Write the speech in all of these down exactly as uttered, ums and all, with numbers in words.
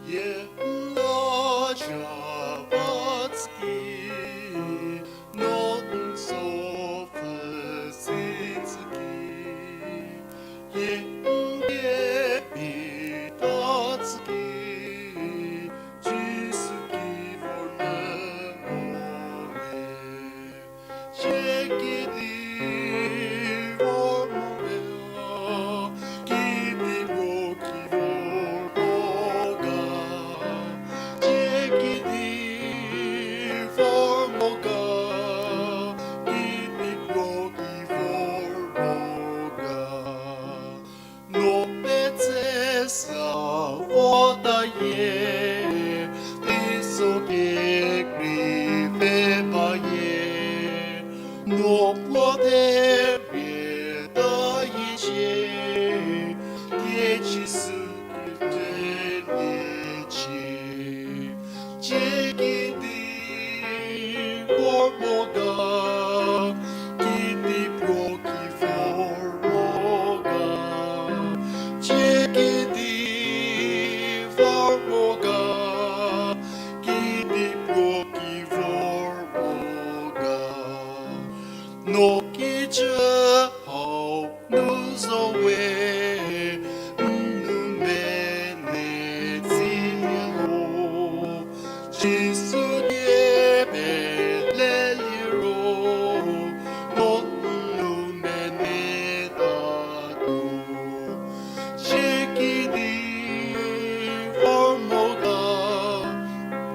Ye n la cha ba tsü ki, no n so pfü si tsü ki, ye n die pie ta tsü ki, Jisu ki vor nyü mo le. Chie kidi vor mo ga, kidi puo ki vor mo ga. Chie kidi vor mo ga, kidi puo ki vor mo ga. No petse sa vota ye, teiso kekrei pfhe ba ye. No puo te pie ta ye chie, tie Jisu ki te nie chie. Chie kidi vor mo ga, kidi puo ki vor mo ga. Chie kidi vor mo ga, kidi puo ki vor mo ga. No kijü hau nu zo we, n nou mene tsi nie lo. Jisu die pele liro, no n nou mene ta tuo. Chie kidi vor mo ga,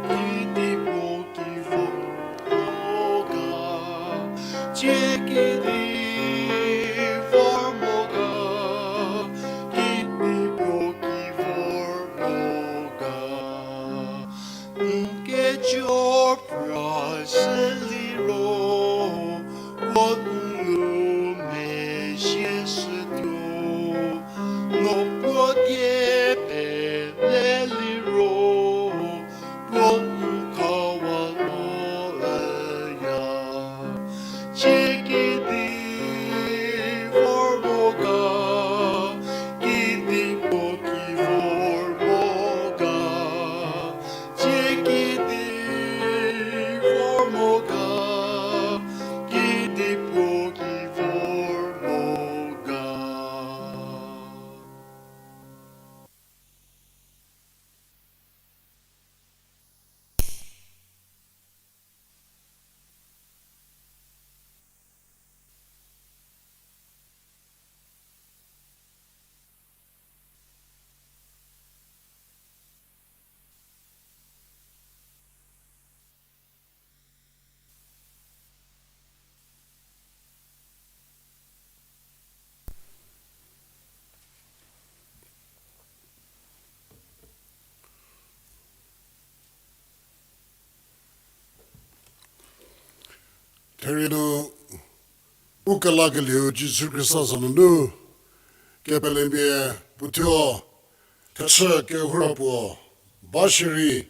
kidi puo ki vor mo ga. Chie kidi vor mo ga, kidi puo ki vor mo ga. N kejo pra shü liro, puo n nou mezhie shütuo. No puo die pele liro, puo n khawa moya. Chie kidi Therie nu u kelakelieu Jisu Khrista za nunu kepelemia puothuo thechü kehoura puo ba shierei,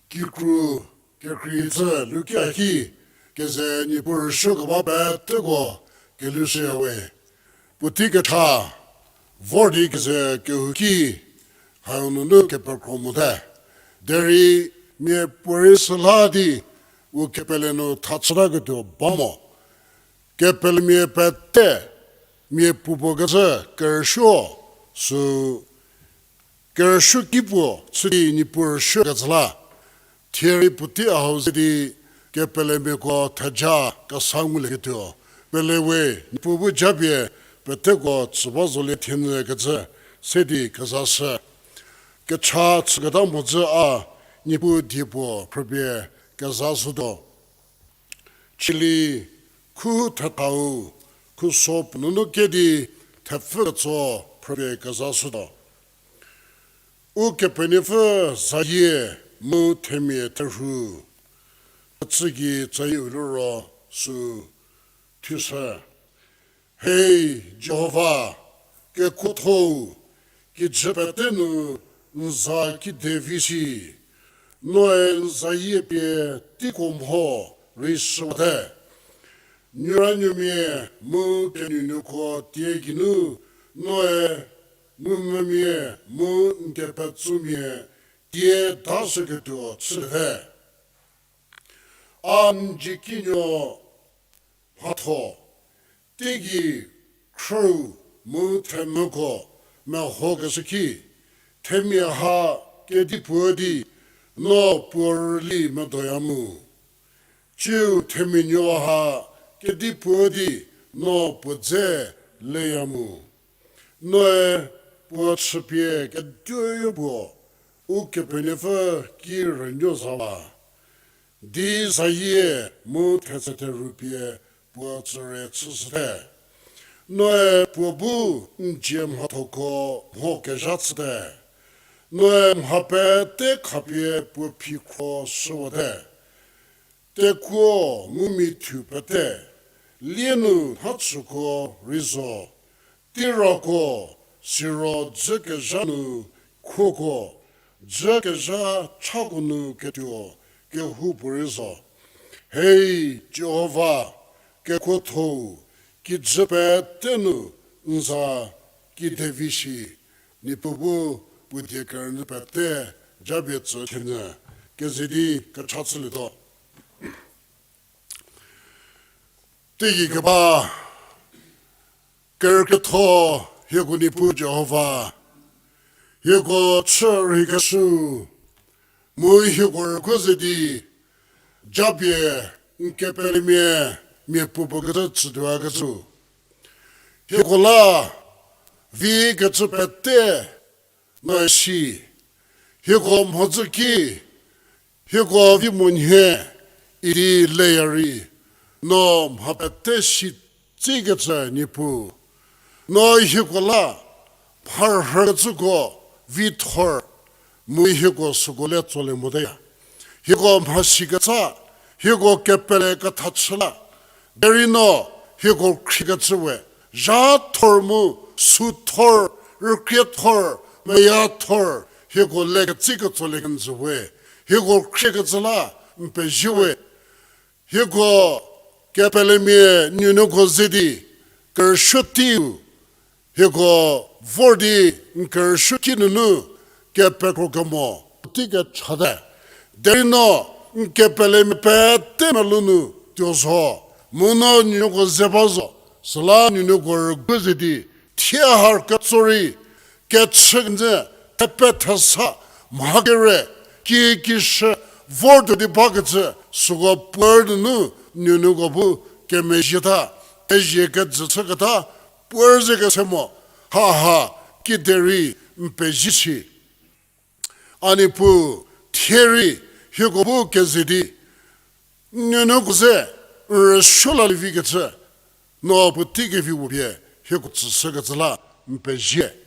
kikru kekreicü lukia ki keze Niepuu rüsuo keba peteko kelushüyawe. Puotei kecha vor di keze kehouki hau nunu kepekro mote. Derei miapuorei süla di u kepele nu thachütaketuo ba mo. Kepelemia pete mia puopuo kecü kerüsuo, sü kerüsuoki puo chü di Niepuu rüsuokecü la, thierei puotei hau ze di kepelemiako theja kesa ngulieketuo pele we. Niepuu bu japie peteko tsü ba zolie thienyü kecü se di kezashü. Kecha chüketa mhodzü a Niepuu die puo phrüpie kezashütuo. Chülie khu thethau khuso puo nunu ke di thepfü ketso phrüpie kezashütuo. Ukepenuopfü zayie mu themia therhu, ketsü gei tsayie u liro sü thushü. Hei Jihova, kekuotho-u, kijü pete nu n za kidevi shi, noe n zayie pie teiko mho rei shüwate. Nuoranuomia mu kenuonuoko tie geinu noe ngumvümia mu n kepetsumia tie dashüketuo chüte. A n dzie kinuo mhatho, teigei khrüu mu themvüko mehokeshü ki, themia ha kedipuo di no puo rüli medoya mu, ciu themia nuo ha kedipuo di no puo dze leya mu. Noe puo chüpie ketuoyo puo Ukepenuopfü ki rünuo zawa, di zayie mu thetse therhu pie puo tsüre chüshüte. Noe puo bu n dzie mhathoko mho kezha chüte. Noe mha pete khapie puo phikhro shüwate. Tekuo ngumia thu pete, lie nu nhachüko rei zo, teirako, siro dzükezha nu khuoko, dzükezha chako nu ketuo kehoupuorei zo. Hei Jihova, kekuotho-u, kijü pete nu n za kidevi shi. Niepuu bu puo die kerünyü pete japie tsü thienyü keze di kecha chülietuo. Teigei keba kerükrietho hieko Niepuu Jihova, hieko chü rhei keshü, mu hieko rüko ze di japie n kepelemia mia puopuo kecü chütuokecü, hieko la vi kecü pete noe si, hieko mhodzü ki, hieko vi monhie idi leya rei, no mha pete si tsikecü Niepuu. No hieko la mharhükecüko vi thor, mu hieko süko le tsolie moteya. Hieko mhasikecü, hieko kepele ketha chü la, derei no hieko khriekecü we zha thor mu su thor, rükrie thor, meya thor, hieko le ketsi ketsolie kenjü we, hieko khriekecü la n pezie we. Hieko kepelemia nuonuoko ze di kerüsuo teiu, hieko vor di n kerüsuo ki nunu kepekro kemo tei kechate. Derei no n kepelemia pete melou nu tuo zo, mu no nuonuoko ze ba zo, süla nuonuoko rügu ze di thie ha ketso rei kechü kenjü, thepe thesa, mha kere, ki kishü, vor tuo di bakecü süko puo nunu nuonuoko bu kemezhieta, kezhie kejü chüketa puo ze kese mo, haha, kiderei n pezie shi. A Niepuu, thie rei hieko bu keze di nuonuoko ze n rüsuo lalievikecü, no puotei kevi puo pie hieko tsüshükecü la n pezie.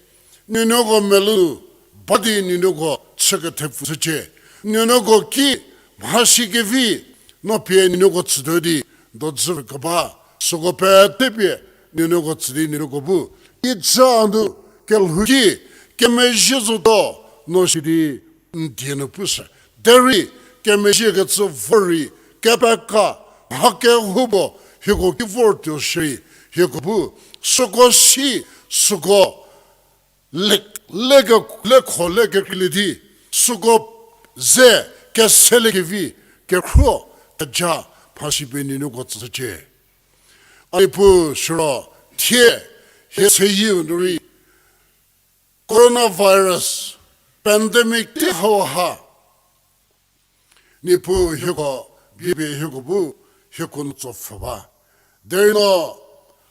Nuonuoko melou nu ba di nuonuoko chü kethepfu shücie. Nuonuoko ki mhasi kevi no pie nuonuoko tsütuo di dozü keba, süko pete pie, nieko tsü di nieko bu, ija nu, kelhou ki, kemezhie zotuo, no sidi, n die nu pushü. Derei, kemezhie kecü vor rei, kepeka, mha kehoupuo, hieko ki vor tuo shierei, hieko bu, süko si, süko, le, le ke, le kho le kekreilie di, süko ze, keseliekevi, kekhruo, theja, mhasi pie nieko tsücie. A Niepuu siro, thie, hie seyieu nu rei, coronavirus, pandemic tei hauha, Niepuu hieko, bie pie hieko bu, hieko nu tsopfhü ba. Derei no,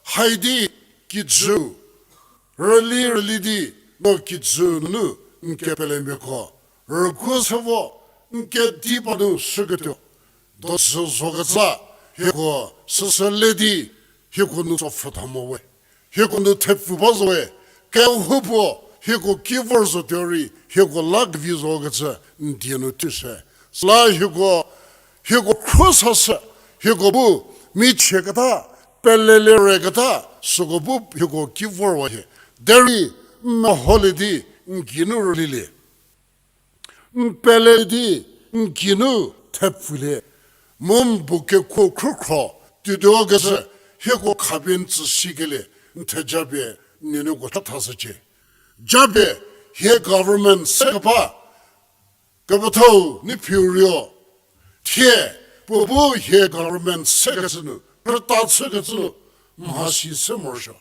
haidi kijü, rüli rüli di, no kijü nunu, n kepelemiako, rügu se vo, n kediba nu shüketuo, dozü zokecü, hieko süsü le di, hieko nu tsopfhü tha mo we. Hieko nu thepfu ba zo we, kehoupuo, hieko ki vor zotuo rei, hieko la kevi zo kecü, n die nu thushü. Süla hieko, hieko khro sashü, hieko bu, michieketa, pelelie reketa, süko bu hieko ki vorwa hie. Derei, n meholie di, n geinu rülilie. N pele di, n geinu thepfulie. Mu n bu kekuo khrükhro, tuotuo kecü, hieko khapie n tsü sikelie, n theja pie, n nuoko chathashücie. Japie, hie government se keba, kepethau ni phiu rio. Thie, puo bu hie government se kecü nu, krüta chü kecü nu, mhasi se morosuo.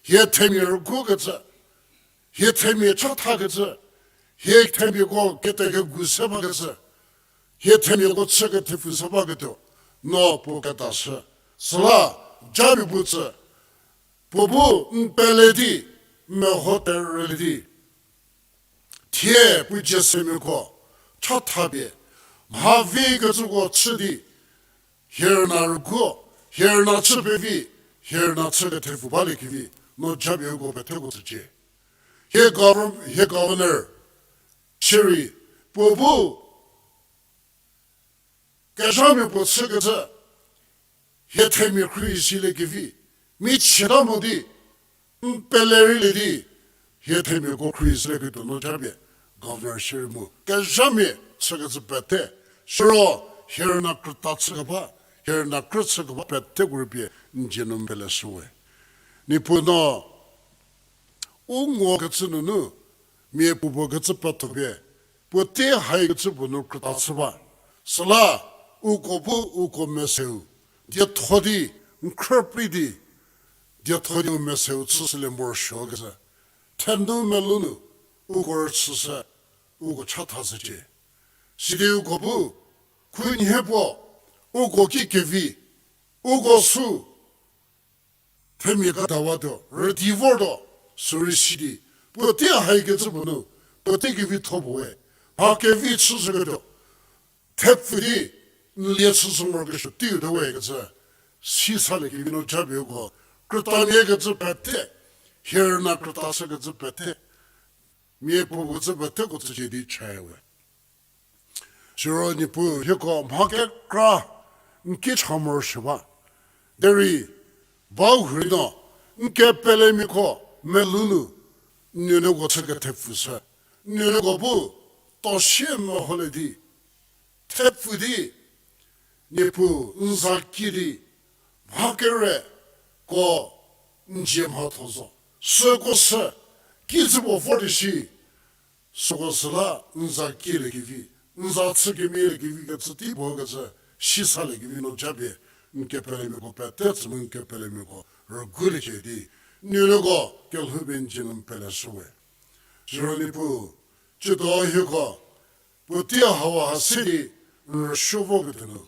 Hie themia rügu kecü, hie themia chatha kecü, hie themiako kete kegu se ba kecü, hie themiako chü kethepfu se ba ketuo, no puo keta shü. Süla, japie puo tsü, puo bu n pele di, meho terülie di. Thie puo dzie semiako, chathapie, mha vi kecüko chü di, hie rüna rügu, hie rüna chü pevi, hie rüna chü kethepfu baliekevi, no japie uko peteko tsücie. Hie govern-, hie governor, shierei, puo bu, kezhamia puo chü kecü, hie themia khrie siliekevi, michieta mo di, n pele rülie di, hie themiako khrie silieketuo no japie, governor shierei mu, kezhamia chü kecü pete, siro, hie rüna krüta chü keba, hie rüna krü chü keba peteko rüpie, n dzie nu n peleshüwe. Niepuu no, u ngo kecü nunu, mia puopuo kecü petho pie, puotei haikecü puo nu krüta chü ba. Süla, uko bu uko meseu, dietho di, n khrüprei di, dietho di u meseu chüshülie morosuo kecü. Thenu melou nu, uko rüchüshü, uko chathashücie. Sidi uko bu, khunhie puo, uko ki kevi, uko sü, themia kedawatuo, rüdi vortuo, sürei sidi, puotei haikecü puo nu, puotei kevitho puo we, mha kevi chüshüketuo, thepfu di, n lie chüshü morokesuo teiu te we kecü, sisaliekevi no japie uko, krütamia kecü pete, hie rüna krüta chü kecü pete, mia puopuo kecü peteko tsücie di chayawe. Siro Niepuu hieko mha kekra n ki cha morosuo ba. Derei, bau hurei no, n kepelemiako melou nu, n nuoko chü kethepfu shü, n nuoko bu, tuo sie meholie di, thepfu di, Niepuu n za ki di, mha kereko n dzie mhatho zo. Süko sü, kijü puo vor di shi, süko süla n za kieliekevi, n za chü kemieliekevi kecü tei puo kecü, sisaliekevi no japie, n kepelemiako pete tsü mu n kepelemiako rüguliecie di, n nuoko kelhou pie n dzie nu n peleshüwe. Siro Niepuu, ciedo hieko, puotei hau ha se di n rüsuo voketuo nu,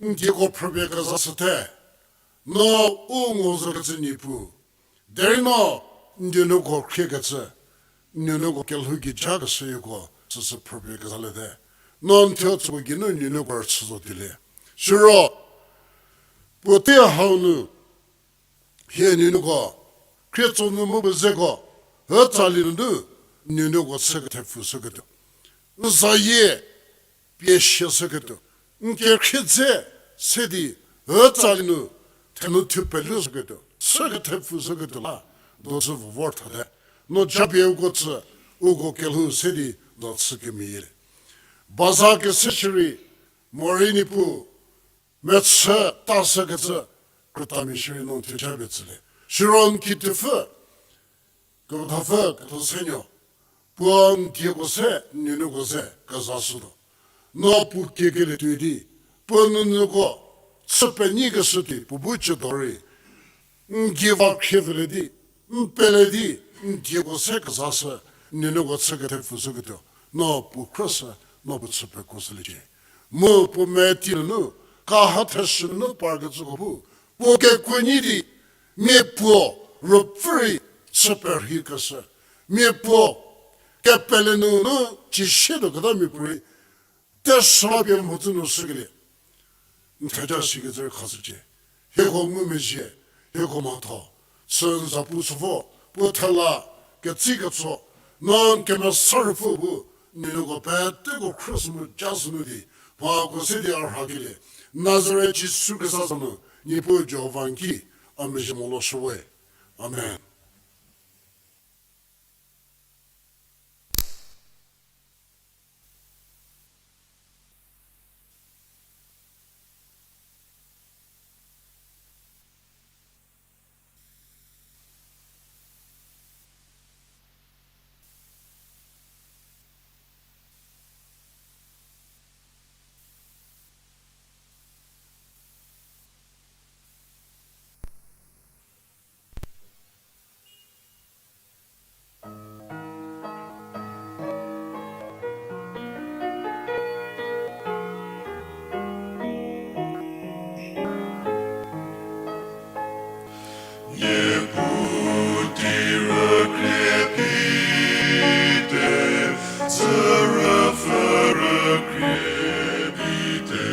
n dieko phrüpie keza shüte, no u ngo zo kecü Niepuu, derei no n nuoko khriekecü, n nuoko kelhou ki ja keshüko süsü phrüpie kezaliete. No n thuo tsüko geinu n nuoko rüchü zo tuolie. Siro, puotei hau nu, hie n nuoko, khrietso nu mu pezeko, ütsali nunu, n nuoko chü kethepfu shüketuo, n zayie pie sie shüketuo, n kekhrie dze se di, Ütsali nu, thenu thupelou shüketuo, chü kethepfu shüketuo la, do chü vor thate. No japie uko chü, uko kelhou se di, do chü kemeyie. Baza kese shierei, morei Niepuu, mechü ta shükecü, krütamia shierei no theja pie tsülie. Shiro n ki tepfü, kepethapfü, ketho senuo, puo n dieko se, n nuonuoko se, kezashütuo. No puo kiekelie tuoi di, puo nuonuoko, chü penyikeshü di, puo bu chütuo rei, n gei va khrielie di, n pele di, n dieko se kezashü, n nuonuoko chü kethepfu shüketuo, no puo khrüshü, no puo chü pekuoshüliecie. Mu puo meti nunu, kaha theshü nunu parkecüko bu, puo kekuo nyi di, mia puo, ruopfü rei, chü perhikeshü, mia puo, kepele nunu, cisietuo keta mia puorei, teshü la pie mhodzü nu shükelie. N theja shikecü rei khashücie. Hieko ngumezhie, hieko mhatho. Chü n zapu chü vo, puo thela, ketsi ketso, no n kemesa ruopfü bu, n nuonuoko peteko khrüshü mu jashü nu di, mhako se di a rhakelie. Nazaret Jisu Khrista za nu, Niepuu Jihova n ki, a mezhie mo lo shüwe. Amen. Niepuu di rükrie pite, zürüpfü rükrie pite,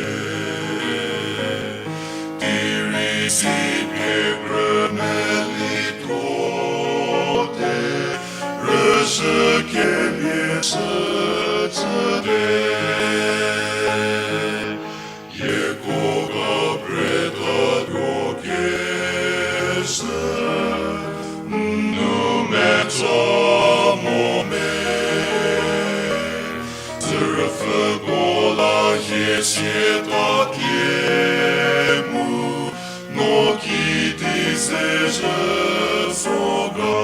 di rei si pie krü melituote, rüzhü kemhie shücüte. Hieko ga preta tuo keshü, n nou metsa mo me, zürüpfü ko la hie siata tie mu, no kidi sezhü so ga.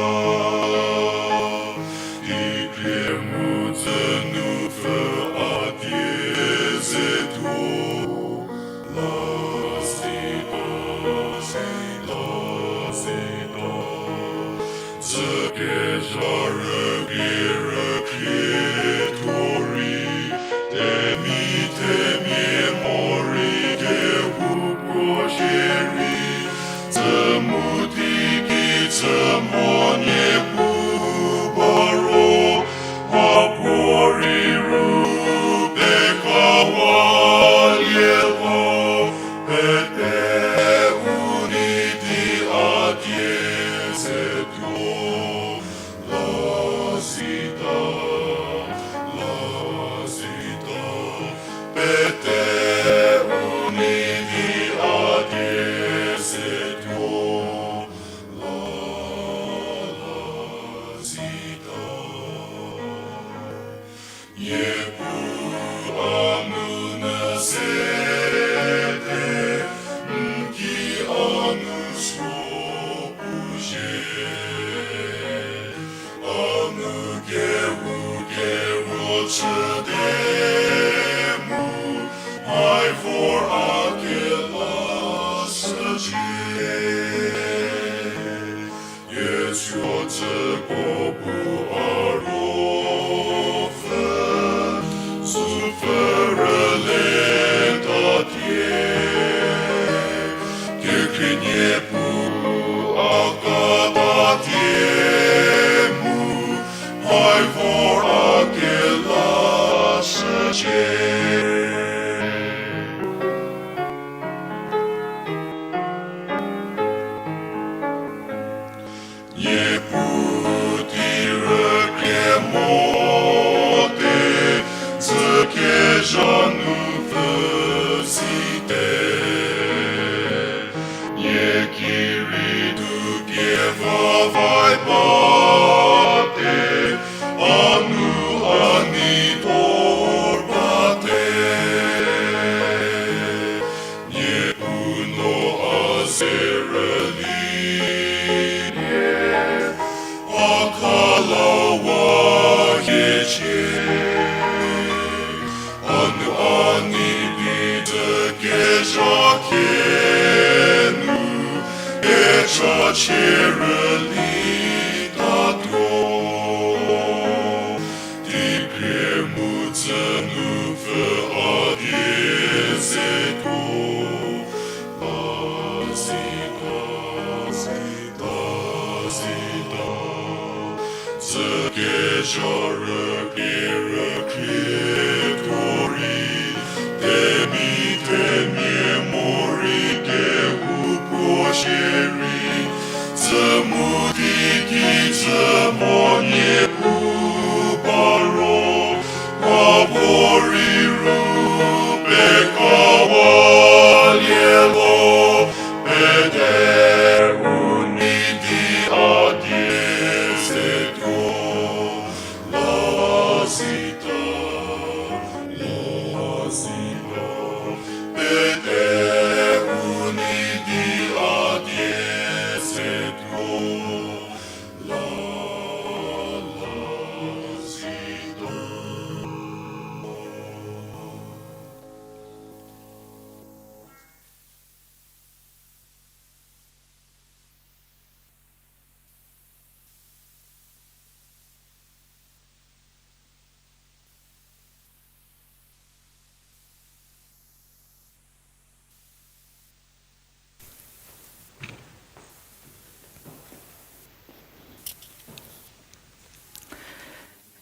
Ikrie mu dzü nu pfü a die zetuo, la sita, la sita. Dzükezha rübei rükhrie tuo rei, themia themia morei kehoupuo shierei, dzü mu teiki dzü mo nie Shierüli tatuo, tikrie mu tsü nu pfü a die se tuo, ta si ta, ta si ta, tsü kezha rükrie rükrie tuo rei, themia themia morei kehoupuo shierei, tsü mu di ki tsü mo Niepuu ba ro, a puorei ru pekawa lie lo, pete u nei di a die se tuo. La si ta, la si ta, pete u nei di a die se tuo. La, la si ta.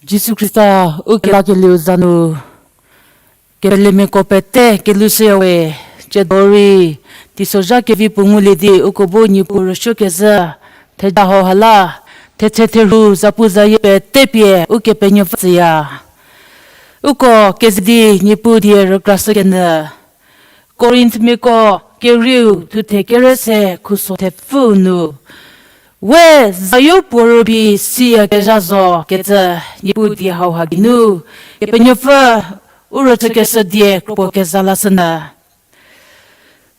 Jisu Khrista, u kelakelieu za nu, kepelemiako pete kelhou shüyawe, tsiedo rei, teisozha kevi puo ngulie di uko bu Niepuu rüsuokezhü, theja hauha la, thetse therhu zapu zayie pete pie Ukepenuopfü tsüya. Uko keze di Niepuu die rükrashükenyü. Korinthmiako kerieu thuthe kere se khuso thepfü nu, we zayo puo rübei siyakezha zo kecü Niepuu die hauha geinu, Kepenuopfü u rüchükeshü die kropuo keza lashünyü.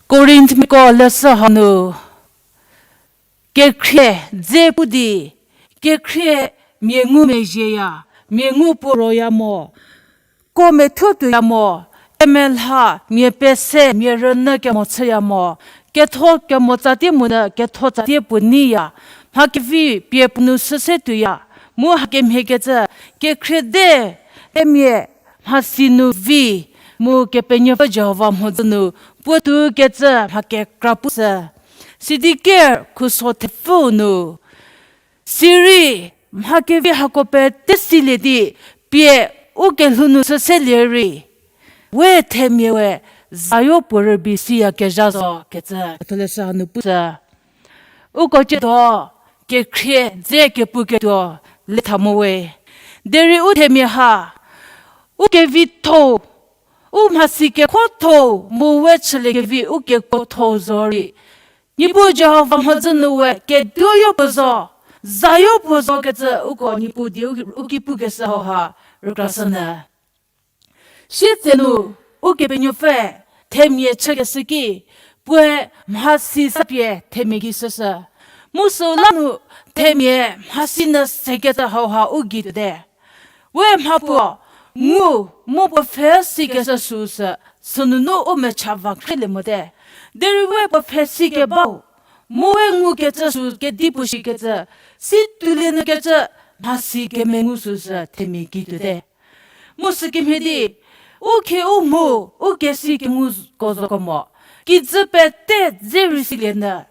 Korinthmiako leshü hanu, kekhrie dze pu di, kekhrie mia ngumezhieya, mia ngu puo roya mo, ko methuo tuoya mo, kemelha mia pese mia rünyü kemo chüya mo, ketho kemo tsatie monyü ketho tsatie puo neiya, mha kevi pie puo nu süse tuoya, mu hakemhiekecü kekhrie dze, themia mhasi nu vi, mu Kepenuopfü Jihova mhodzü nu puotou kecü mha kekra pushü. Sidi ker khuso thepfü nu, sirei mha kevi hako pete silie di pie u kelhou nu süselie rei, we themia we zayo puo rübei siyakezha zo kecü Ketholeshü hanu pushü. Uko tsiedo kekhrie dze kepuketuo letha mo we. Derei u themia ha, u kevitho, u mhasi kekhotho, mu we chüliekevi u kekuotho zo rei, Niepuu Jihova mhodzü nu we keduoyo puo zo, zayo puo zo kecü uko Niepuu die u, u ki pukeshü hauha rükrashünyü. Sietsenu, Ukepenuopfü themia chükeshü ki, puoe mhasi sapie themia gei shüshü. Mu süu la nu themia mhasi nyü sekecü hauha u gei tuote. We mha puo ngu, mu puo pfhe sikeshü süu sü, sünunu u mecha va khrielie mote. Derei we puo pfhe sikebau, mu we ngukecü süu kedipuo shikecü, si tuolie nyükecü mhasi kemengu süu sü themia gei tuote. Mu sükemhie di, u khie u mhu, u kesi kenguko zoko mo, kijü pete dze rei silie nyü.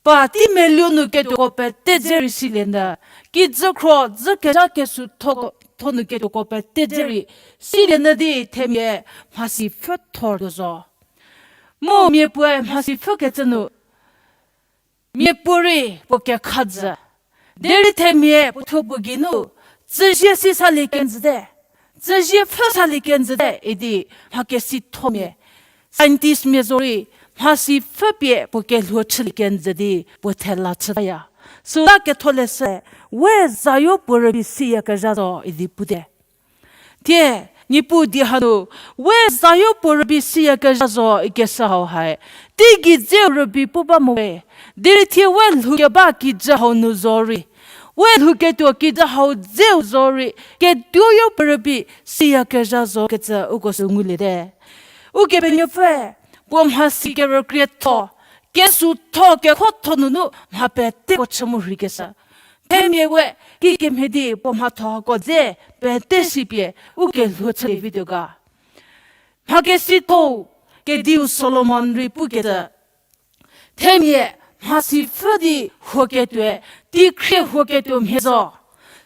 Pa tei meluo nu ketuoko pete dze rei silie nyü. Kijü khro, dzü kezha kesuo tho, tho nu ketuoko pete dze rei silie nyü di themia mhasi pfhü thor tuo zo. Mu mia puoe mhasi pfhükecü nu, mia puorei puo kekhadzü. Derei themia puo thuo puo geinu, tsüzie si salie kenjüte, tsüzie pfhü salie kenjüte idi mha kesithomia, scientistmia zorei, mhasi pfhü pie puo kelhuo chülie kenjü di puo thela chütaya. Süla Ketholeshü, we zayo puo rübei siyakezha zo idi pute. Thie, Niepuu die hanu, we zayo puo rübei siyakezha zo ikeshü hau hae, teigei dzeu rübei pu ba mo we, derei thie we lhoukeba kijü hau nu zorei, we lhouketuo kijü hau dzeu zorei, ketuoyo puo rübei siyakezha zo kecü uko sü nguliete. Ukepenuopfü, puo mhasi kerükrietho, Kesutho kekhotho nunu mha peteko chü mu rheikeshü. Themia we kikemhie di puo mhatho hako dze pete sipie u kelhou chülie vituo ga. Mha kesitho-u kediu Solomon rei pukecü, themia mhasi pfhü di huoketuoe, teikhrie huoketuo mhie zo.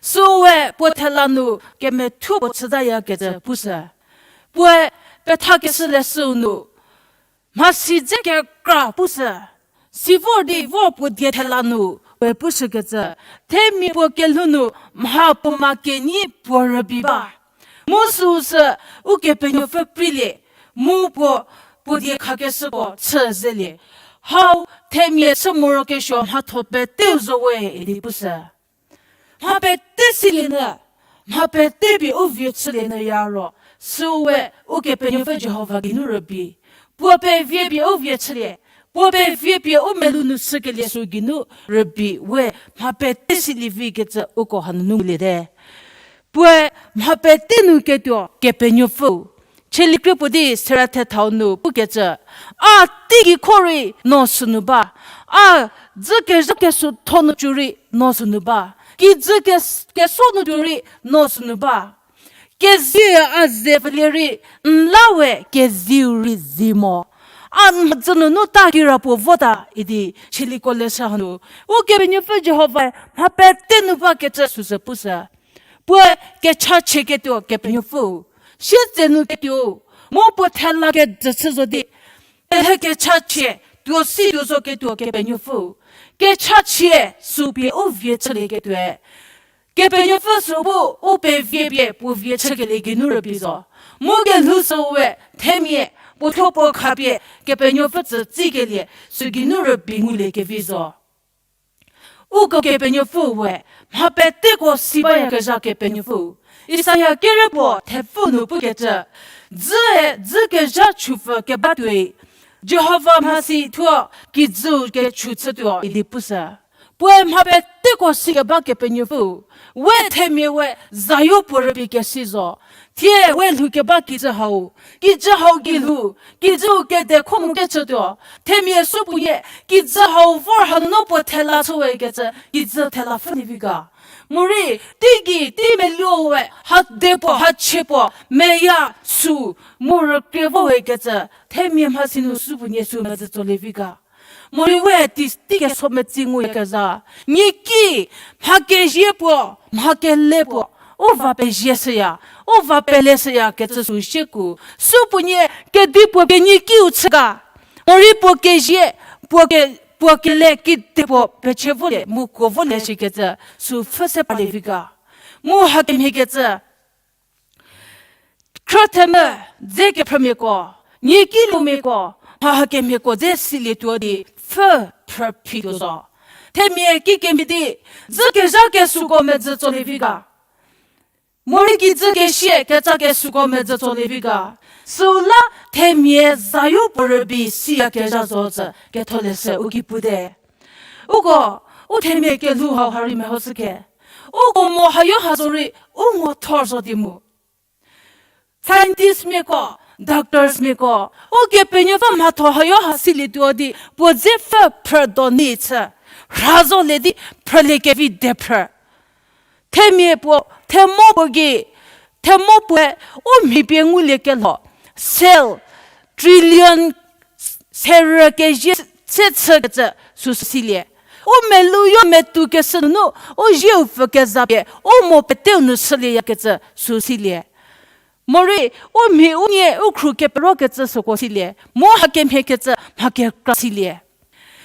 Süu we puo thela nu kemethuo puo chütayakecü pushü. Puoe pethakeshü leshüu nu, mhasi dze kekra pushü. Si vor di vor puo die thela nu we pushükecü, themia puo kelhou nu mha puo ma kenyi puo rübei ba. Mu süu sü Ukepenuopfü preilie, mu puo, puo die khakeshüko chü zelie. Hau themia chü morokesuo mhatho peteu zo we idi pushü. Mha pete silie nyü, mha pete pie u vie chülie nyü ya ro, süu we Ukepenuopfü Jihova geinu rübei. Puo pevie pie u vie chülie, puo pevie pie u melou nu shükelie süu geinu rübei we mha pete silie vikecü uko hanunu nguliete. Puoe mha pete nu ketuo Kepenuopfüu. Chielikrie puo di serie thethau nu pukecü, a teigei kho rei no sünu ba, a dzü kezha kesutho nu cü rei no sünu ba, kijü kes-, keso nu cü rei no sünu ba. Kezie a ze pfülie rei, n la we kezieu rei zi mo. A n mhodzü nunu ta kirapuo vota idi chieliko leshü hanu, Ukepenuopfü Jihovae mha pete nu bakecü süsü pushü. Puoe kechachie ketuo Kepenuopfüu, sietse nu ketuou, mu puo thela kejü chü zo di, kelhe kechachie tuo si tuo zo ketuo Kepenuopfüu, kechachie süu pie u vie chülieketuoe, Kepenuopfü süu bu u pevie pie puo vie chükelie geinu rübei zo. Mu kelhou süu we themia puo thuo puo khapie Kepenuopfü tsü tsikelie süu geinu rübei ngulie kevi zo. Uko Kepenuopfüu we mha peteko si bayakezha Kepenuopfüu. Isaia kere puo thepfü nu pukecü, dzüe dzü kezha chupfü keba tuoi, Jihova mhasi thuo kijüu kechu chütuo idi pushü. Puoe mha peteko sikeba Kepenuopfüu, we themia we zayo puo rübei kesi zo. Thie we lhoukeba kijü hau, kijü hau gei lhou, kijüu kede kho mu kechütuo, themia supuonie kijü hau vor hanunu puo thela chüwekecü kijü thela pfhülie vi ga. Morei, teigei, tei meluo we, ha de puo, ha chie puo, meya, süu, mu rükrie vowekecü, themia mhasi nu supuonie süu medzü tsolie vi ga. Morei we ti, tei keso metsi nguyakezha, nieki, mha kezie puo, mha kele puo, u va pezie shüya, u va pele shüyakecü süu shieku, supuonie kedipuo pie niekiu chü ga. Morei puo kezie, puo ke, puo kele kedipuo pechie volie, mu kuo volie shikecü, süu pfhü se palie vi ga. Mu hakemhiekecü, khrüthemvü, dze kephrümiako, niekilumiako, mha hakemhieko dze silietuo di pfhü phrü phituo zo. Themia kikemhie di, dzü kezha kesuko medzü tsolie vi ga. Morei kijü kesie keca kesuko medzü tsolie vi ga. Süu la themia zayo puo rübei siyakezha zo tsü ketholeshü u ki pute. Uko, u themia kelhou hau ha rei mehoshükhe. Uko mo hayo ha zorei, u ngo thor zo di mu. Scientistmiako, doctorsmiako, Ukepenuopfü mhatho hayo ha silietuo di, puo dze pfhü phrü do ni chü, rha zolie di phrüliekevi de phrü. Themia puo, themo puo gei, themo puoe u mhi pie nguliekelho, cell, trillion serü kezie se chükecü süu silie. U melou yo metu keshü nunu, u zieu pfü kezapie, u mo peteu nu shülieyakecü süu silie. Morei, u mhi u nie u khru keperokecü süko silie. Mu hakemhiekecü mha kekra silie.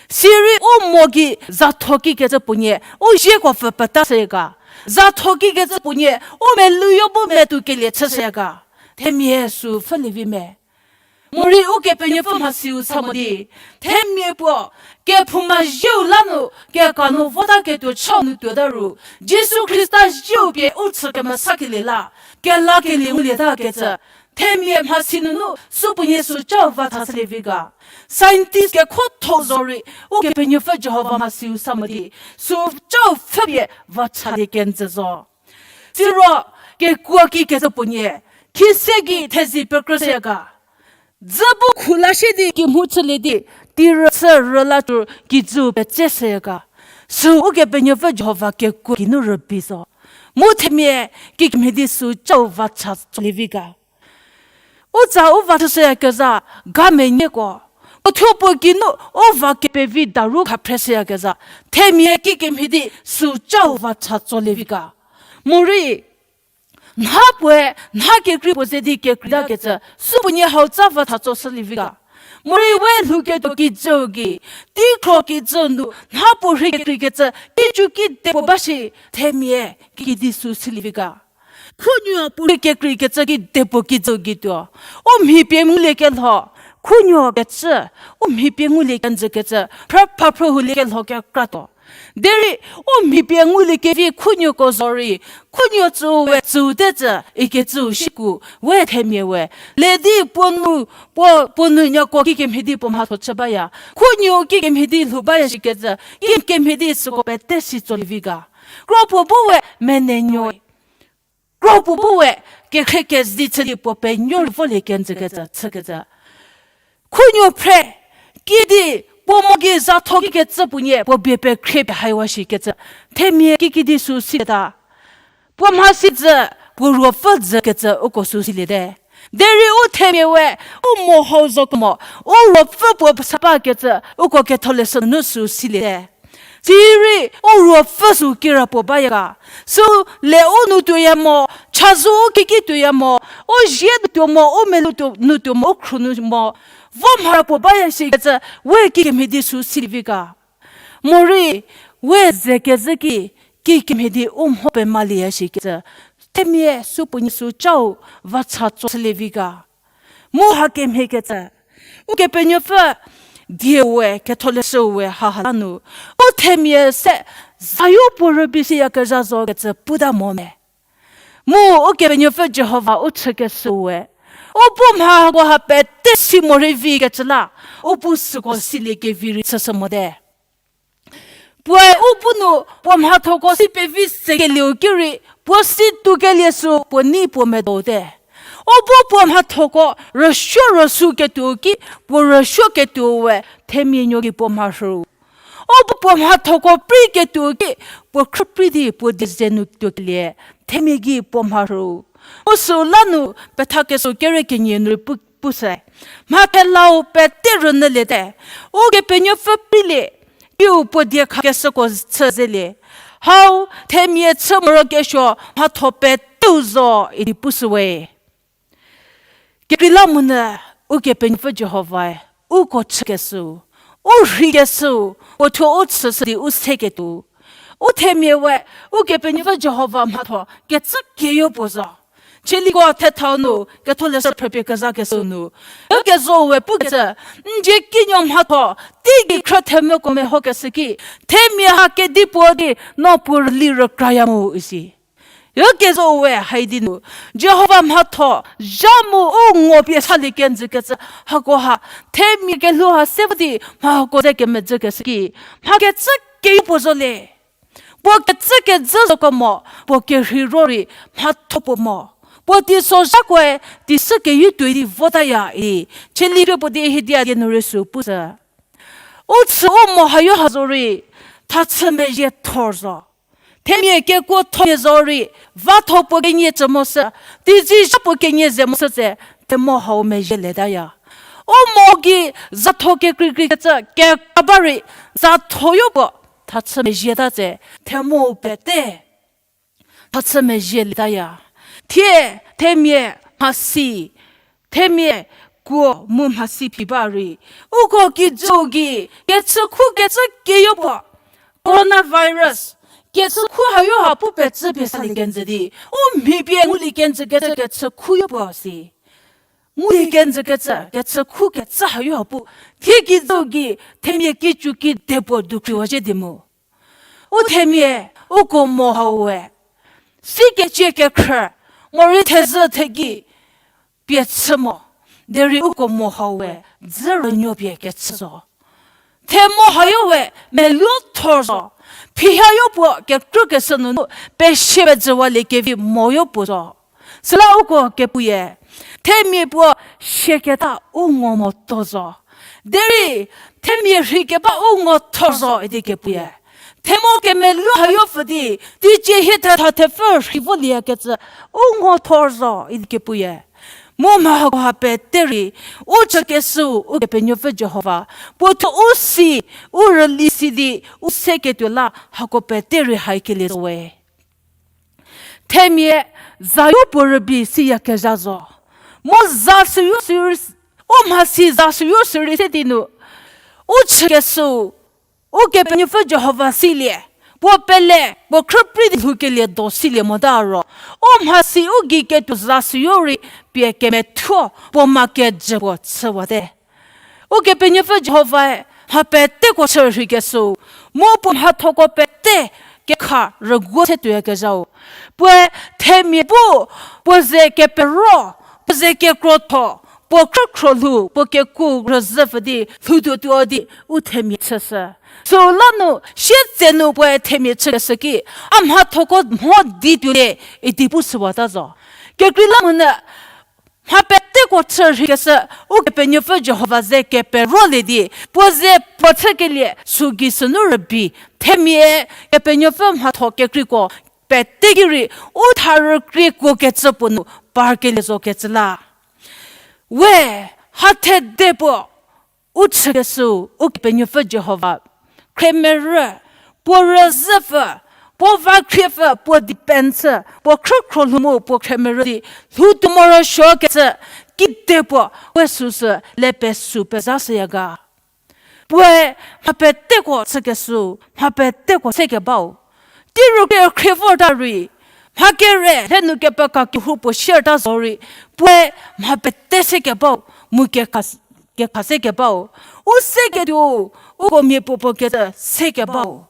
Sirei u mo gei zatho kikecü puonie, u zieko pfü peta shüya ga. Zatho kikecü puonie, u melou yo bu metu kelie chüshüya ga. Themia süu pfhülie vi me. Morei Ukepenuopfü mhasiu sa mo di, themia puo, kephouma zieu la nu, keka nu vota ketuo chau nu tuota ru, Jisu Khrista zieu pie u chü kemesakelie la, kelakelie ngulietakecü, themia mhasi nunu supuonie süu cau va thashülie vi ga. Scientist kekhotho zorei, Ukepenuopfü Jihova mhasiu sa mo di, süu cau pfhüpie va chalie kenjü zo. Siro, kekuo kikecü puonie, khise gei thezi pekrüshüya ga. Dzü bu khula shie di kemhu chülie di, tirü sü rüla tuo kijüu petse shüya ga. Sü Ukepenuopfü Jihova kekuo geinu rübei zo. Mu themia kikemhie di sü cau va cha tsolie vi ga. U tsa u va chüshüyakezha ga menyiko, puo thuo puo geinu u va kepevi daru khaphreshüyakezha, themia kikemhie di sü cau va cha tsolie vi ga. Morei, nha puoe nha kekrei puo ze di kekreitakecü, supuonie hau tsa va cha tsoshülie vi ga. Morei we lhouketuo kijüu gei, teikhro kijü nu nha puo rhei kekreikecü, kicu kide puo ba shi, themia kikemhie di sü silie vi ga. Khunuo puo rhei kekreikecü kide puo kijüu gei tuo, u mhi pie nguliekelho, khunuo kecü, u mhi pie ngulie kenjükecü, phrü pha phrü huliekelho kekratuo. Derei, u mhi pie nguliekevi khunuoko zorei, khunuo tsüu we tsüu te tsü ikecüu shiku, we themia we le di puo nu, puo, puo nuonuoko kikemhie di puo mhatho chü baya. Khunuo kikemhie di lhou baya shikecü, kikemhie di süko pete si tsolie vi ga. Kro puo bu we menenuo, kro puo bu we kekhrie kezei chü di puo penuo rei volie kenjükecü chükecü. Khunuo phre, kidi, puo mo gei zatho kikecü puonie puo bie pekhrie pie haiwa shikecü, themia kikemhie di sü silieta. Puo mhasi dzü, puo ruopfü dzükecü uko sü siliete. Derei u themia we, u mo hau zo kemo, u ruopfü puo sapakecü uko ketholeshü nunu sü siliete. Sirei u ruopfü sü kira puo baya ga. Sü le u nu tuoya mo, chazou u kiki tuoya mo, u zie nu tuo mo, u melou nu tuo mo, u khru nu mo, vo mhara puo baya shikecü, we kikemhie di sü silie vi ga. Morei, we ze kezhü ki, kikemhie di u mho pemalieya shikecü, themia supuonie sü cau va cha tsoshülie vi ga. Mu hakemhiekecü, Ukepenuopfü die we ketholeshü we haha la nu, u themia se zayo puo rübei siyakezha zokecü puta mo me. Mu Ukepenuopfü Jihova u chükeshü we, u bu mha hako ha pete si morei vikecü la, u bu süko silie kevi rei chüshü mote. Puoe u bu nu puo mhathoko si pevi sekelieu ki rei, puo si tuokelie sü puo nei puo medote. U bu puo mhathoko rüsuo rüsuoketuo ki, puo rüsuoketuo we themia nuo gei puo mharhüu. U bu puo mhathoko preiketuo ki, puo khrüprei di puo die ze nu tuokelie, themia gei puo mharhüu. U süu la nu pethakeshü kere kenie nu rei pu, pushü. Mha thelau pete rünyüliete. Ukepenuopfü preilie, kiu puo die khakeshüko chü zelie. Hau, themia chü morokesuo mhatho peteu zo idi pushüwe. Kekreilamonyü Ukepenuopfü Jihovae uko chükeshüu, u rheikeshüu, puo thuo u chüshü di u seketuo. U themia we Ukepenuopfü Jihova mhatho kecü keyo puo zo. Chieliko thethau nu ketholeshü phrüpie kezakeshüu nu, ukezo we pukecü, n dzie kinuo mhatho teigei khrü themvüko mehokeshü ki, themia ha kedipuo di no puo rüli rükraya mu isi. Ukezo we haidi nu, Jihova mhatho zha mu u ngo pie salie kenjükecü, hako ha themia kelhou ha se vo di mha hako ze kemedzükeshü ki, mha kecü keyo puo zo le. Puo kecü kejü zokemo, puo kerheiro rei mhatho puo mo. Puo teisozhakoe teisü keyu tuoi di votaya idi, chielie puo di hidia die nu rei sü pushü. U chü u mo hayo ha zo rei, thachü mezhie thor zo. Themia kekuo thomia zo rei, vatho puo kenie cü mo sü, teizizha puo kenie ze mo sü tse, themo hau mezhie letaya. U mo gei zatho kekreikreikecü kekra ba rei, zathoyo puo thachü mezhieta tse, themo pete thachü mezhie letaya. Thie themia mhasi, themia kuo mu mhasi phi ba rei, uko kijüu gei kechükhu kecü keyo puo, coronavirus, kechükhu hayo ha pu pecü pie salie kenjü di, u mhi pie ngulie kenjükecü kechükhuyo puo si. Ngulie kenjükecü kechükhu kecü hayo ha pu, thie kijüu gei themia kicu kide puo dukhriwa zhie di mu. U themia, uko mo hau we, sikecie kekhrü, morei thezhü thegei pie chü mo, derei uko mo hau we, dzü rünuo pie kechü zo. Themo hayo we meluo thor zo, phihayo puo kekrükeshü nunu, pesie pejüwalie kevi moyo puo zo. Süla uko kepuie, Themia puo siaketa u ngo motuo zo. Derei, themia rheikeba u ngo thuo zo idi kepuoe. Themo kemelu hayo pfü di, teicie hie thetha thepfü rhei voliyakecü, u ngo thuo zo idi kepuoe. Mu mha hakoha pete rei, u chükeshüu Ukepenuopfü Jihova, puo thuo u si, u rüli si di, u seketuo la hako pete rei haikelie zo we. Themia, zayo puo rübei siyakezha zo. Mu za süyo süyo, u mhasi za süyo sürei se di nu, u chükeshüu Ukepenuopfü Jihova silie, puo pele, puo khrüprei di lhoukelie do silie mota ro, u mhasi u gei ketuo za süyo rei pie kemethuo puo ma kejü puo chüwate. Ukepenuopfü Jihovae mha peteko chü rheikeshüu, mu puo mhathoko pete kekha rüguo se tuoyakezhau. Puoe themia bu, puo ze kepero, puo ze kekrotho, puo khrükhro lhou, puo kekuo rüzhüpfü di lhoutuotuo di u themia chüshü. Süu la nu, sietse nu puoe themia chükeshü ki, a mhathoko mho di tuolie, idi pu süwata zo. Kekreilamonyü, mha peteko chü rheikeshü, Ukepenuopfü Jihova ze keperolie di, puo ze puo chükelie süu gei sünu rübei, themia Kepenuopfü mhatho kekreiko pete ki rei, u tha rükriekuokecü puo nu parkelie zokecü la. We, ha thede puo, u chükeshüu Ukepenuopfü Jihova, khremerü, puo rüzhüpfü, puo vakhriepfü, puo depend chü, puo khrükhro lhou mu puo khremerü di, lhoutuo morosuokecü, kide puo, we süsü, le pesü pezashüya ga. Puoe mha peteko chükeshüu, mha peteko sekebau. Tei rükrie khrie vorta rei, mha kere lhenu kepeka kehou puo sierta zorei, puoe mha pete sekebau, mu kekha, kekha sekebau. U seketuo, uko mia puopuo kecü sekebau.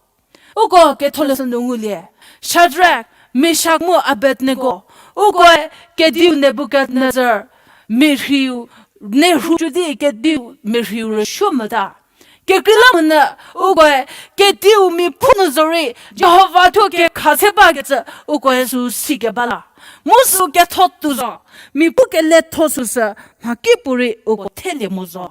Uko ketholeshü nu ngulie, Shadrak, Meshak mu Abednego, ukoe kediu Nebukadnezar, merhiu, ne rhu cü di kediu merhiu rüsuo mota. Kekreilamonyü, ukoe kediu mia phu nu zorei, Jihova thuo kekha se bakecü, ukoe süu sikeba la. Mu süu ketho tuo zo, mia pu keletho süsü, mhakipuorei uko thelie mo zo.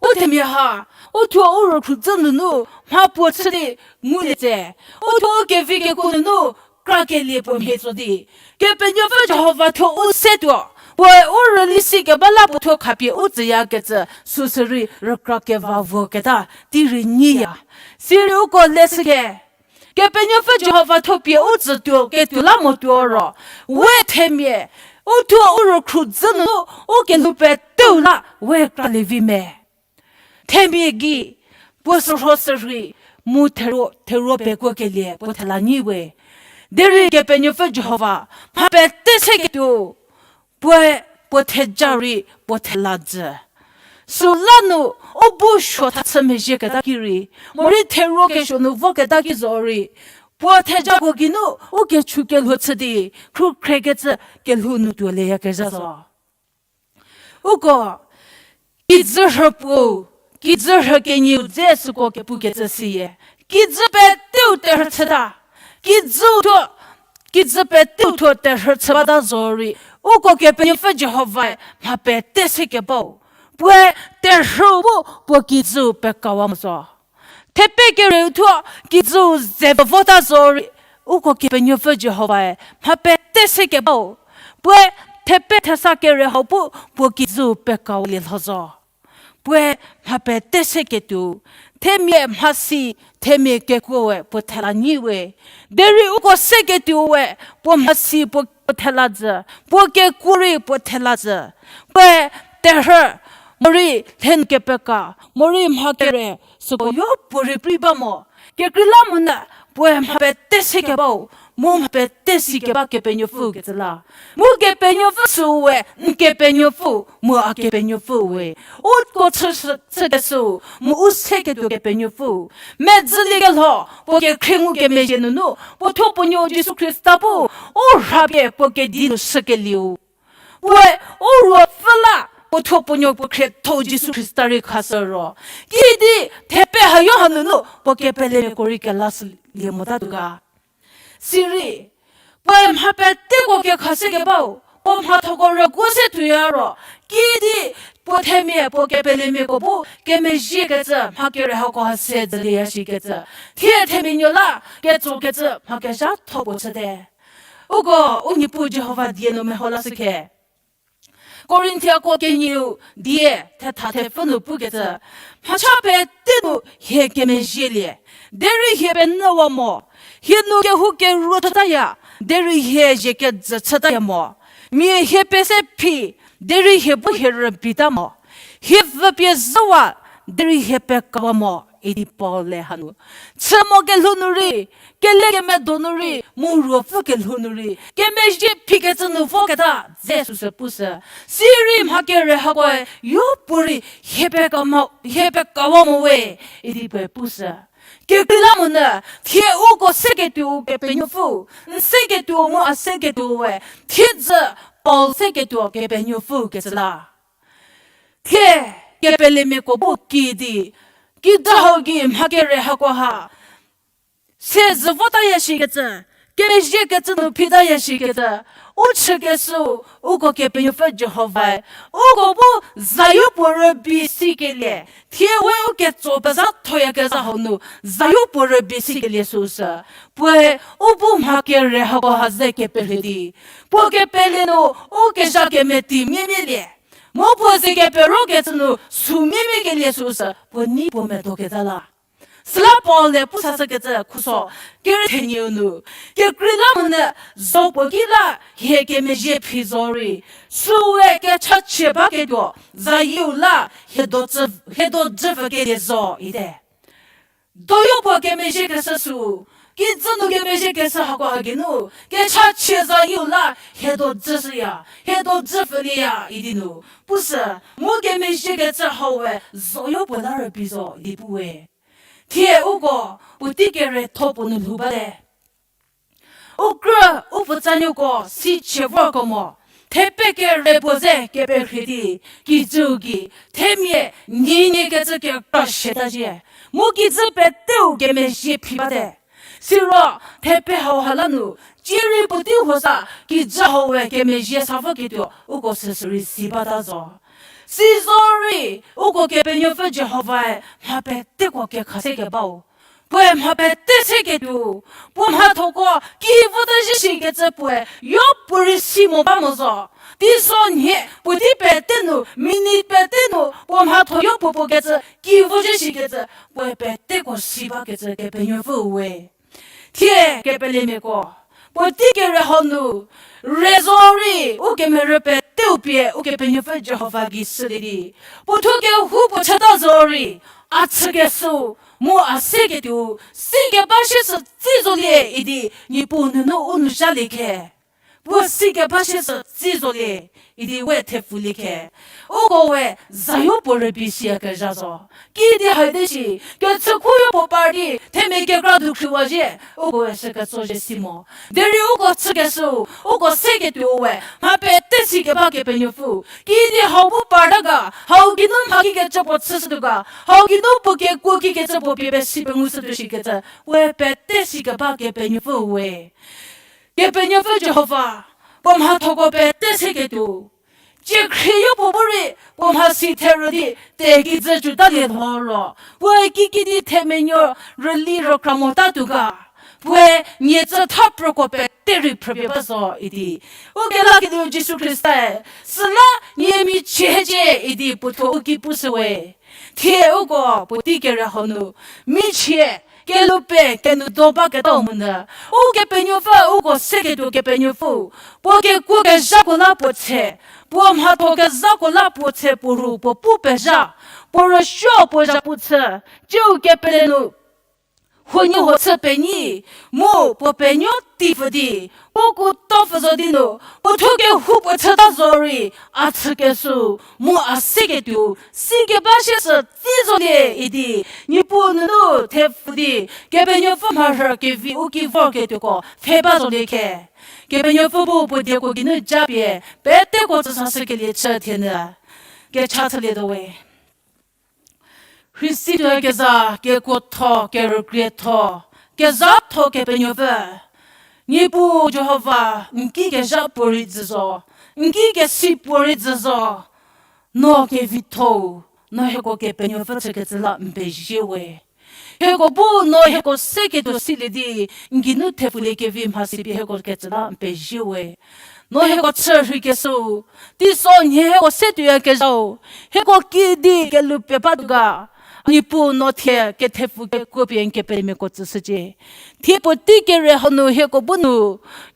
U themia ha, u thuo u rükhrudzü nunu, mha puo chü di ngulie tse, u thuo u kevi kekuo nunu, krakelie puo mhie tso di. Kepenuopfü Jihova thuo u se tuo, puoe u rüli sikeba la puo thuo khapie u tsüyakecü, süsürei rükra keva voketa, tei rei nyiya. Sirei uko leshüke. Kepenuopfü Jihova thuo pie u tsütuo ketuo la mo tuo ro, we themia, u thuo u rükhrudzü nunu, u kelhou peteu la we kralie vi me. Themia gei, puo sürho sürhei, mu thero, thero pekuokelie puo thela nyi we. Derei Kepenuopfü Jihova, mha pete seketuo, puoe puo theja rei puo thela jü. Süla nu, u bu suo tha chü mezhieketa ki rei, morei thero kesuo nu voketa ki zorei, puo thejako geinu, u kechu kelhou chü di, khrükhrekecü kelhou nu tuolieyakezha zo. Uko, kijü rhü puou, kijü rhü kenieu dze süko kepukecü siya. Kijü peteu terhü chüta. Kijüu thuo, kijü peteu thuo terhü chü bata zorei, uko Kepenuopfü Jihovae mha pete sekebau. Puoe terhüu bu puo kijüu pekawa mo zo. Thepe kereu thuo kijüu ze vota zorei, uko Kepenuopfü Jihovae mha pete sekebau. Puoe thepe thesa kere hau bu puo kijüu pekawalie lho zo. Puoe mha pete seketuo, themia mhasi, themia kekuoe puo thela nyi we. Derei uko seketuo we, puo mhasi puo, puo thela jü, puo kekuo rei puo thela jü. Puoe terhü, morei lhenu kepeka, morei mha kere, süko yo puorei prei ba mo. Kekreilamonyü, puoe mha pete sekebau, mu mha pete sikeba Kepenuopfü kecü la. Mu Kepenuopfü süu we, n Kepenuopfü, mu a Kepenuopfü we. Uko chü, chükeshüu, mu u seketuo Kepenuopfü. Medzülie kelho, puo kekhrie ngukemezhie nunu, puo thuo puo nuo Jisu Khrista bu, u rhapie puo kedi nu shükelieu. Puoe u ruopfü la, puo thuo puo nuo puo khriethou Jisu Khrista rei khashü ro. Kidi, thepe hayo hanunu, puo kepelemia ko rei kelashülie motatuo ga. Sirei, puoe mha peteko kekha sekebau, puo mhathoko rüguo se tuoya ro, kidi puo themia puo kepelemiako bu kemezhiekecü mha kere hako ha se dzülieya shikecü, thie themianuo la ketsokecü mha kezhatho puo chüte. Uko u Niepuu Jihova die nu meho lashü khe. Korinthiako kenieu die thetha thepfü nu pukecü, mhacha pete nu hie kemezhielie, derei hie penyüwa mo, hie nu kehoukeruo chütaya, derei hie zhie kejü chütaya mo, mia hie pese phi, derei hie bu hie rübita mo, hie vüpie zhüwa, derei hie pekawa mo, idi Paul-e hanu. Chü mo kelhou nu rei, kele kemedo nu rei, mu ruopfü kelhou nu rei, kemezhie phikecü nu voketa dze süsü pushü. Sirei mha kere hakoe yopuorei hie pekawa mo we, idi puoe pushü. Kekreilamonyü, thie uko seketuou Kepenuopfü, n seketuou mu a seketuou we, thiedzü Paul seketuo Kepenuopfü kecü la. Thie kepelemiako bu kidi, kidi hau gei mha kere hakoha se zü votaya shikecü, kemezhiekecü nu phitaya shikecü, u chükeshüu, uko Kepenuopfü Jihovae uko bu zayopuo rübei sikelie, thie we u ketso pezhathoyakezha hau nu zayopuo rübei sikelie süsü, puoe u bu mha kere hakoha ze keperhie di, puo kepele nu u kezha kemeti miemielie, mu puo ze keperokecü nu sü miemiekelie süsü puo nei puo medoketa la. Süla Paul-e pu sashükecü khuso, kerü thenieu nu, kekreilamonyü, zo puo ki la hie kemezhie phi zorei, süue kechachie baketuo zayieu la hiedo dzü pfükelie zo ite. Doyopuo kemezhiekeshü sü, kijü nu kemezhiekeshü hako ha geinu, kechachie zayieu la hiedo dzüshüya, hiedo dzü pfülieya idi nu pushü, mu kemezhiekecü haue zoyopuo la rübei zo idi pu we. Thie uko puotei keretho puo nu lhou bate. U krü, u puotsanuoko si chie vorko mo, thepe kere puo ze keperhie di, kijüu gei themia nyinyikecü kekra siata zhie, mu kijü peteu kemezhie phi bate. Siro thepe hauha la nu, cierei puotei huo sa kijü haue kemezhie sa voketuo uko süsürei si bata zo. Sizorei, uko Kepenuopfü Jihovae mha peteko kekha sekebau, puoe mha pete seketuo, puo mhathoko ki vota zhie shikecü puoe yopuorei si mo ba mo zo. Teisonhie puotei pete nu, minute pete nu puo mhatho yopuo puo kecü ki vo zhie shikecü puoe peteko si bakecü Kepenuopfü we. Thie kepelemiako, puotei kere hau nu, rezorei u kemerü peteu pie Ukepenuopfü Jihova gei shülie di, puo thuo kehoupuo chüta zorei, a chükeshüu, mu a seketuou, sikeba shie sü tsi zolie idi Niepuu nunu u nu zhalie khe. Puo sikeba shie sü tsi zolie idi we thepfulie khe. Uko we zayopuo rübei siyakezha zo. Kidi haite shi, kechükhu yopuo par di themia kekra dukhriwa zhie, uko we sü ketso zhie si mo. Derei uko chükeshüu, uko seketuou we mha pete sikeba Kepenuopfü, kidi hau bu parta ga, hau geinu mha kikecü puo chüshütuo ga, hau geinu puo kekuo kikecü puo pie pesi pengushütuo shikecü we pete sikeba Kepenuopfü we. Kepenuopfü Jihova, puo mhathoko pete seketuo, ciekhrie yopuo bu rei puo mhasi therü di tekijü cütalie lho ro, puoe kikidi themenuo rüli rükra motatuo ga, puoe nie tsü thapruko pete rei phrüpie ba zo idi, ukelakelieu Jisu Khrista-e, süla nie michie hiecie idi puo thuo u ki pushü we. Thie uko puotei kere hau nu, michie, kelhou pe kenu do baketa monyü, Ukepenuopfü uko seketuo Kepenuopfü, puo kekuo kezhako la puo tshe, puo mhatho kezhako la puo tshe puo ru puo pu pezha, puo rüsuo puo zhapu chü, ciu kepele nu huoniehuo chü penyi, mu puo penuo tei pfü di, puo kuto pfü zo di nu, puo thuo kehoupuo chüta zorei, a chükeshüu, mu a seketuou, sikeba shie sü tsi zolie idi, Niepuu nunu thepfu di, Kepenuopfü mharhü kevi u ki vorketuoko pfhe ba zolie khe. Kepenuopfü bu puo dieko geinu japie peteko tsüsashükelie chü thienyü kecha chülietuo we. Khristatuo keza kekuotho, kerükrietho, kezhatho Kepenuopfü, Niepuu Jihova, n ki kezha puorei jü zo, n ki kesi puorei jü zo, no kevitho-u, no hieko Kepenuopfü chükecü la n pezie we. Hieko bu no hieko seketuo silie di, n geinu thepfulie kevi mhasi pie hieko kecü la n pezie we. No hieko chü rhei keshüu, teiso nhie hieko se tuoyakezhau, hieko kidi kelhou pie batuo ga, Niepuu no thie kethepfu kekuo pie n kepelemiako tsüshücie. Thie puotei kere hanu hieko bu nu,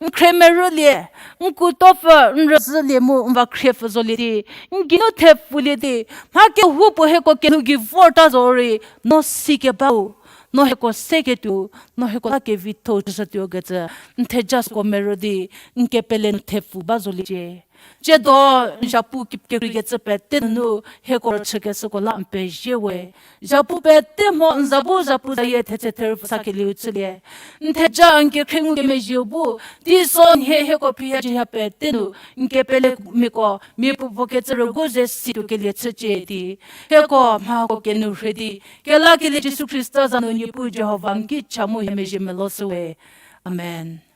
n khrie merülie, n kuotopfü, n rüzhülie mu n va khriepfü zolie di, n geinu thepfulie di, mha kehoupuo hieko kelhou gei vorta zorei, no sikebau, no hieko seketuo, no hieko la kevitho-u chüshütuo kecü, n theja süko merü di, n kepele nu thepfu ba zoliecie. Tsiedo n zhapu ki-, kekreikecü pete nunu hieko rüchükeshüko la n pezie we. Zhapu pete mho n za bu zhapu zayie thetse therü pfü sakelieu chülie. N theja n kekhrie ngukemezhieu bu, teiso nhie hieko phriya jüya pete nu, n kepelemiako mia puopuo kecü rügu ze situo kelie chücie di, hieko mhako kenu rhie di, kelakelie Jisu Khrista za nu Niepuu Jihova n ki cha mu hie mezhie melou shü we. Amen.